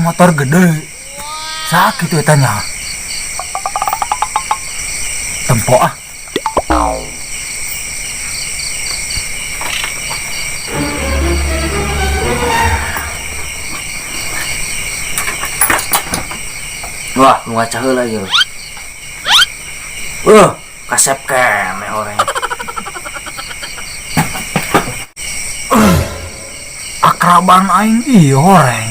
motor gede. Sakit eta nya. Tempo ah. Wah, nu ngaca heula ieu. Kasep keneh horeng. Akraban aing ieu horeng.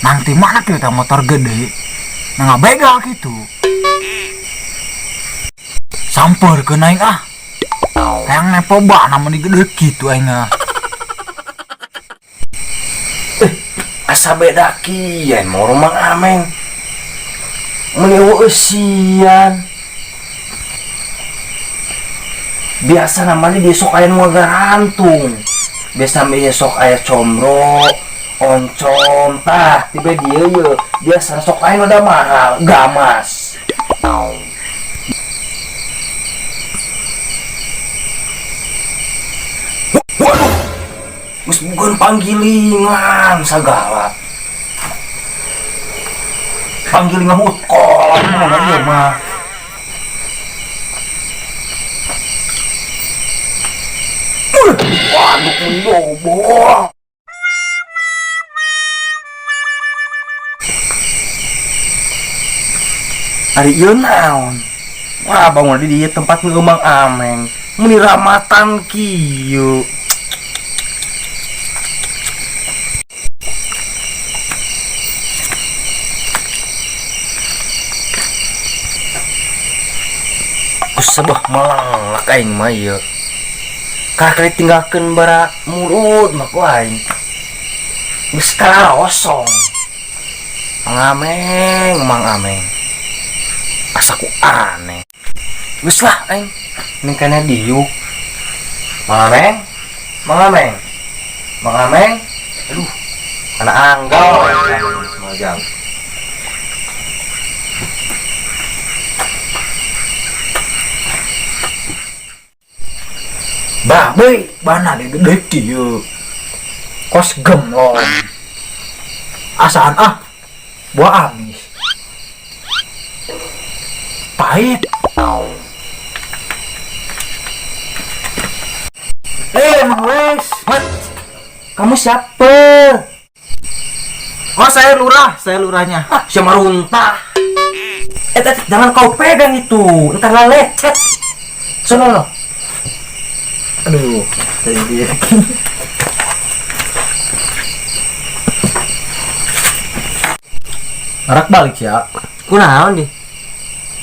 Nang ti mana kieu teh motor gede? Nah ngabegal kitu. Sampeurkeun aing ah. Hayang nepo bana mun gede kitu aing ah. Asa beda kieu mah Mang Ameng. Meni eusian. Biasa namanya dia sok aya nu ngagarantung. Biasa mah sok aya comro, oncom, tah tiba dia ye. Biasa sok aya udah mahal, gamas. Waduh, geus bukan panggilingan sagala. Panggilingan utkol, mana ieu mah. Waduh, mendobol. Ari ieu naon? Wah, bangun di dieu tempat ngeumang Ameng. Meni ramatan kieu. Sebah malak aing mah ieu. Kakek tinggalkeun bara murud mah ku aing. Geus karosong. Mang Ameng, Mang Ameng. Asa ku aneh. Geus lah aing. Ning kana diuk. Mang Ameng, Mang Ameng. Mang Ameng. Aduh, kana anggal mah jauh. Babe, bana deh gede kieu. Kos gemlong. Asaan ah. Buah amis. Pahit. Mang Wes. What? Kamu siapa? Oh, saya lurah, saya lurahnya. Ah, siapa runtah? Jangan kau pegang itu, entar lah lecet. Sono lo. Aduh, tadi dia. Ngarak balik ya. Kunaon di?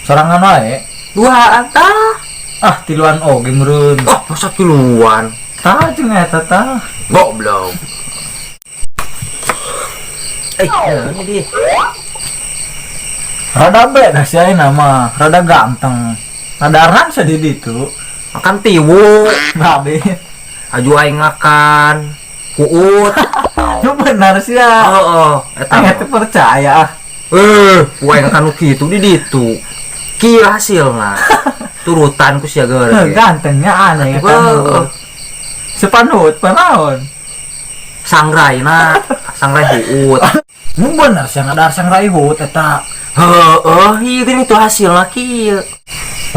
Sorangan wae. Duaan tah. Ah, tiluan oge meureun. Oh, masa tiluan? Tah jeung eta tah. Goblok. Ini di. Rada beda sih ayeuna mah, rada ganteng. Rada rangsa di ditu. Makan tiwu, babe. Aju aing ngakan kuut. Itu benar sih ya. Heeh, eta aing teh percaya. Ku aing ngakan nu kitu di ditu. Kieu hasilna. Turutan ku sia geus. Gantengnya aneh ya kan. Sepanut panaon. Sangraina, sangrai huut. Mun bener sih ngadar sangrai huut eta. Heeh, ieu geuning itu hasilna kieu.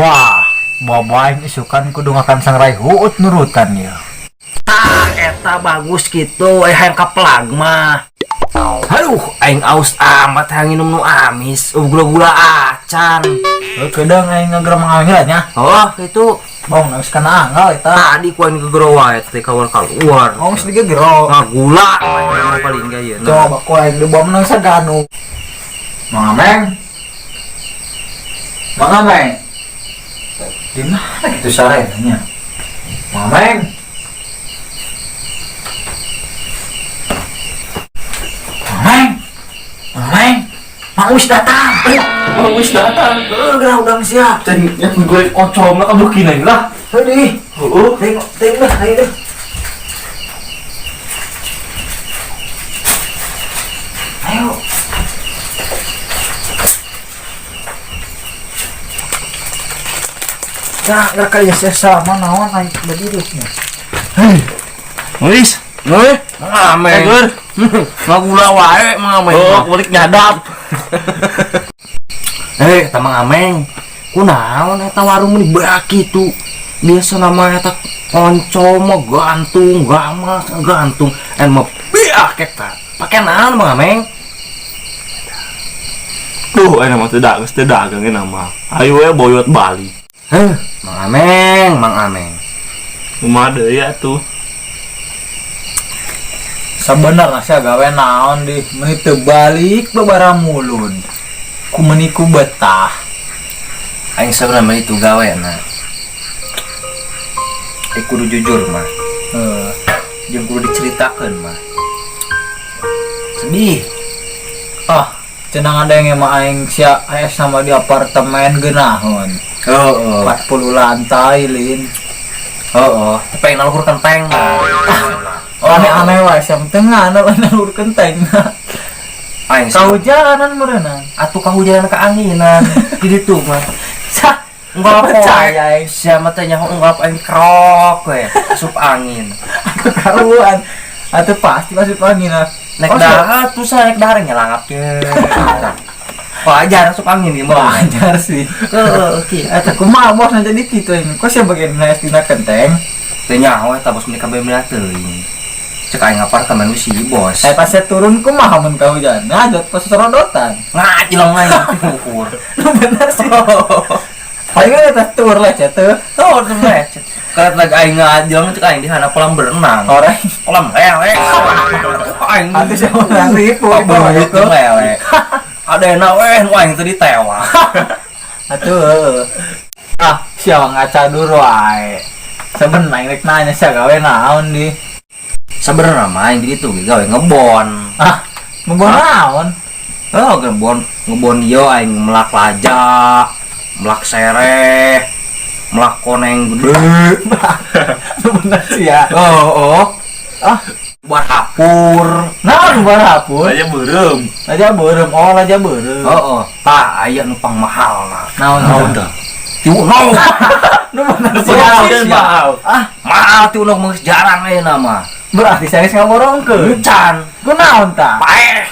Wah, bawa aing isukan kudu ngakan sangrai huut nurutan ya. Tah eta bagus kitu, hayang kapelag mah. Aduh, aing aus amat hayang nginum nu amis, gula-gula acan. Kedeung aing ngagerem ngaweng nya. Oh, kitu. Bong geus kana anggal eta. Tadi ku aing gegero wae teh kawal keluar. Oh, geus digegero. Ngagula paling ge ieu. Coba ku aing dibawa menang saganu. Mang Ameng. Mang Ameng. Di mana gitu sarenanya? Mang Ameng. Mang Ameng. Mang Ameng. Mang Wis datang. Mang Wis datang. Geura udang siap. Cen nya gue oncom lah kamu kinain lah. Heuh. Heeh. Tengok, tengok lah ayo deh. Ayo. Nah, gerak kali ya sama naon aing berdiri nya. Hei. Wis. Weh, Mang Ameng. Gur. Ngagula wae Mang Ameng. Oh, kulik nyadap. Eh, eta Mang Ameng. Kunaon eta warung meni beak kitu? Biasa nama eta oncom mah gantung, gamas gantung. En mah beak eta. Pake naon, Mang Ameng? Duh, enak mah teu dagang, teu dagang enak mah. Ayo we boyot balik. Heh, Mang Ameng, Mang Ameng. Kumaha deui atuh? Sebenarnya sia gawe naon di meni teu balik babara mulun. Ku meni ku betah. Aing sebenarnya itu gawe na. Eh, kudu jujur mah. Heeh. Jeung kudu diceritakeun mah. Sedih. Ah, cenah ada yang emang aing sia aya sama di apartemen geunahun. Heeh. 40 lantai lin. Heeh, tapi aing naluhur kenteng mah. Oh, aneh-aneh wae sia tengah anu luhur kenteng. Aing Kahujanan meureunna. Atuh kahujanan keanginan. Di ditu mah. Sah, Unggal poe. Percaya aing. Sia mah teh nyaho unggal aing dikerok we, asup angin. Atuh karuan. Atuh pasti masuk angin ah. Nek Oh, dahar tuh saya nek dahar nyelangap ke. Wajar asup angin ieu mah. Wajar sih. Heeh, oke. Eta kumaha bos nanti di kitu ini. Kok sia bagian naes dina kenteng? Teu nyaho eta bos meuni kabeh meunah teuing. Cek aing apartemen si bos. Saya pas saya turun kumaha mun kahujanan. Ngajot pas sorodotan. Ngajleng aing ukur. Lu bener sih. Paling kan eta tur lecet tuh. Oh, tuh lecet. Kalau lagi aing ngajleng cek aing di hana kolam berenang. Orang Kolam lele. Aing atuh sia urang ripu belut jeung lele. Ada enak weh, nu aing teu ditewa. Atuh. Ah, sia ngaca dulu wae. Saben aing rek nanya sia gawe naon di. Sebenarnya mah aing di ditu ge gawe ngebon. Ah, ngebon naon? Oh, ngebon ngebon ieu aing melak laja, melak sereh, melak koneng gede. Bener sih ya. Oh, oh. Ah, Buat hapur. naon buat hapur? Aja beureum. Laja beureum, oh laja beureum. Oh, oh. Tah aya nu pang mahal lah. Naon Naon naon? tah? Tiunong. Nu bener Nu sih. bener mahal. Ah, Mahal tiunong mah geus jarang ayeuna mah. berarti saya geus ngaborongkeun. Encan. Kunaon tah? Paeh.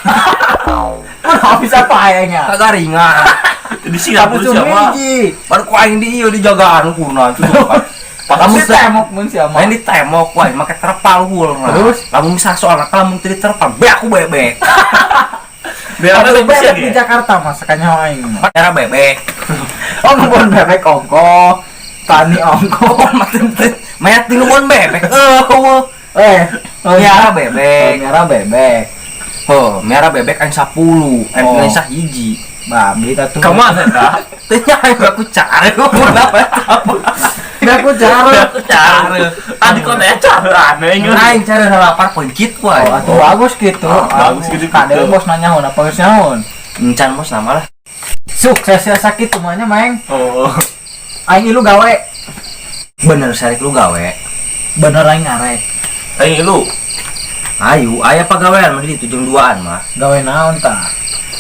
Kunaon bisa paehnya? Kagaringan. Di Singapura Kamu siapa? hiji. Baru ku aing di ieu dijagaan kurna itu. Lamun Lamun temok mun sia mah. main di temok wae make terpal hulna. Terus? Lamun misal soalna lamun teu diterpal be aku bebek. Biar Atuh ada bebek di Jakarta mah sakanya aing mah. Era bebek. Oh ngebon bebek ongko, tani ongko. Mayat di ngebon bebek. Eh, Eh, oh miara ya, bebek. miara bebek. Oh, miara bebek aing 10, aing Oh. oh. sahiji. Babi atuh. Kemana tah? Teu nya aing aku cari kenapa apa. Aku cara. Aku cari. Tadi kok teh cara aneh ngeun. Aing cari lapar pencit wae. Oh, atuh bagus gitu. Bagus gitu, Kade gitu. bos nanya hun apa geus nyaun. Encan bos nama lah. Sukses ya sakit tumanya maeng. Oh. Aing ilu gawe. Bener sarik lu gawe. Bener aing ngarek. Aing lu. Ayu, aya pagawean mah di ditu jeung duaan mah. Gawe naon tah?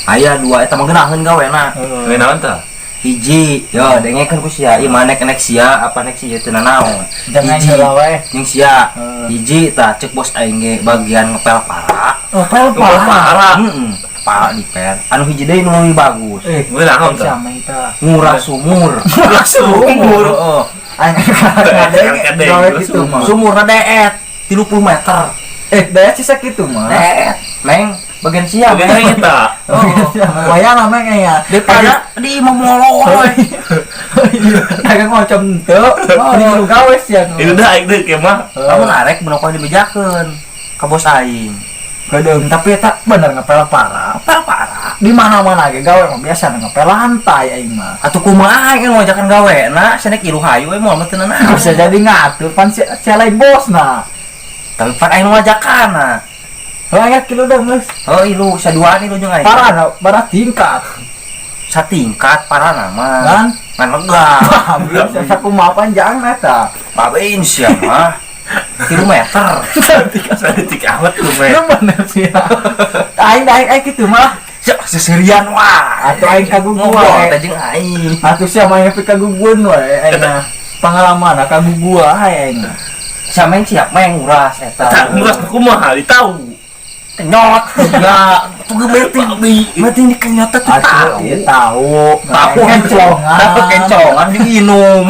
Aya dua eta mah geunaheun gawena. Gawe naon tah? Hiji, yo dengekeun ku sia, ieu mah nek nek sia apa nek sia teu nanaon. Jangan Hiji. heula wae. Jeung sia. Heeh. Hiji tah cek bos aing ge bagian ngepel para. Oh, pel Ngepel para. Heeh. Para dipel. Anu hiji deui nu leuwih bagus. Eh, Gawe naon tah? siapa eta? Ngurah sumur. Ngurah sumur. Heeh. Aing ngadenge Kadeng, gawe ngurah gitu mah. Sumurna deet 30 meter. Eh, daya sih sakitu mah. Deet, Meng, bagian sia. Gawe aing eta. Oh, lumayan lah meng ya. Daripada di memolo we. Dagang ngocom teu, di lu gawe sih ya. Itu dah aing deui mah. Kamu narek bener kau dibejakeun ka bos aing. Gedeng, tapi eta bener ngepel parah. Ngepel parah. Di mana-mana ge gawe mah biasa ngepel lantai aing mah. Atuh kumaha aing ngajakan gawe na, sanek ilu hayu we moal mah teu nanaon. Bisa jadi ngatur pan si si lain bos nah. Tapi pan aing ngajakan na. Lah kilo dong geus. Oh ilu saduaan ilu jeung aing. Parah na, parah tingkat. Satingkat parah nama. Kan? Ngan lega. Bisa kumaha panjang eta. Babein sia mah. 3 meter. Saeutik amat lu meh. Lu bener sih. Aing aing aing kitu mah. Seserian wah. Atuh aing kagugu Ngobrol wae. teh jeung aing. Atuh sia mah yang kagugueun wae aing mah. Pengalaman kagugu wae aing. Sama yang siap mah yang nguras eta. Tak nguras kumaha ditahu. Kenyot. Enggak. Tuh berarti berarti ini kenyot tuh tahu. Iya tahu. Tahu kencongan. Tahu kencongan diinum.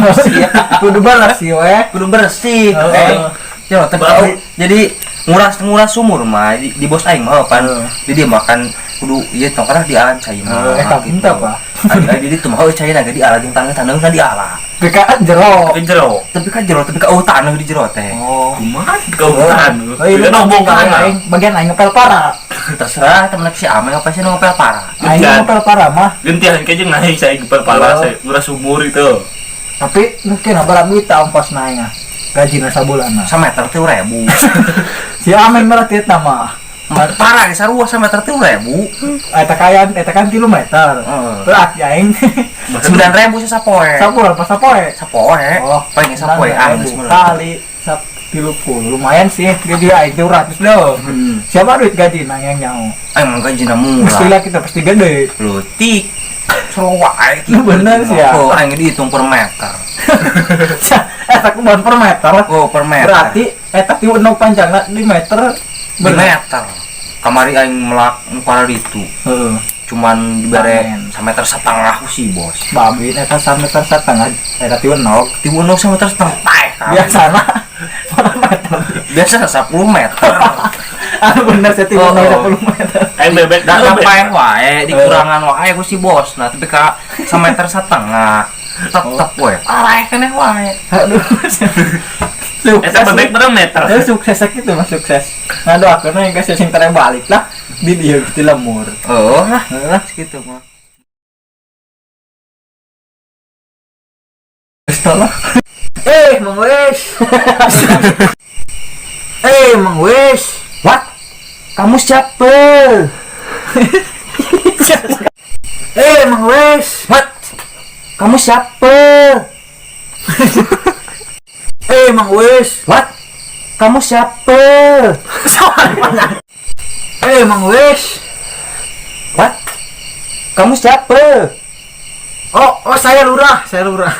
Kudu bersih we. Kudu bersih. Heeh. Ya, tapi jadi nguras-nguras sumur mah di bos aing mah pan. Jadi dia makan kudu ieu tong karena dialan cai mah. Eta pinta apa? Ada di ditu mah cai na di ala jeung taneuh taneuh di ala. Tapi kan jero. Ke jero. Tapi kan jero tapi ka eueuh taneuh di jero teh. Oh. Kumaha kau taneuh? Oh, iya, Kan ngomong bagian kana. aing, bagian aing ngepel para. Terserah temen si Ameng apa sih nu ngepel para. Aing Gantian. ngepel para mah. Gentian kayaknya naik saya ngepel para saya nguras sumur itu. Tapi mungkin berapa duit ongkos naik ah. Gajina sabulan mah. Sameter teh ribu. Si Amen berarti eta mah. Parah ge sarua sameter teh ribu. Eta kayan, eta kan 3 meter. Heeh. Berarti aing 9.000 sih sapoe. sabulan pas sapoe. Sapoe. Oh, Paling sapoe ah geus meureun. kali sap 30 lumayan sih gaji aing 200 loh. Siapa duit gaji nang yang nyaho? Aing mah gajina murah. Mestilah kita pasti gede. Leutik. Sarua aing Lu bener sih ya. Oh, aing dihitung per meter. Eta kumaha per meter. Oh, per meter. Berarti eta tilu endog panjangna 5 meter. di meter. Kamari aing melak nu itu. Heeh. Cuman dibere Panen. sameter setengah ku si bos. Babi eta sameter setengah eta tilu endog. Tilu endog sameter setengah paeh kan. Biasana per meter. Biasa 10 meter. Ah bener sih tilu Oh, endog oh. 10 meter. Aing bebek Da bebek. paeh wae, dikurangan wae ku si bos. Nah, tapi ka sameter setengah tetep we. Parah keneh wae. Aduh. Eta Sukses. bebek berapa meter? Eh, sukses gitu mah sukses. Nah doakeun yang kasih sing tere balik lah di dieu di lemur. Oh, lah Heeh. gitu mah. Salah. Mang Wes. Mang Wes. What? Kamu siapa? Mang Wes. What? Kamu siapa? Mang Wes. What? Kamu siapa? Mang Wes. What? Kamu siapa? Oh, oh saya lurah, saya lurah.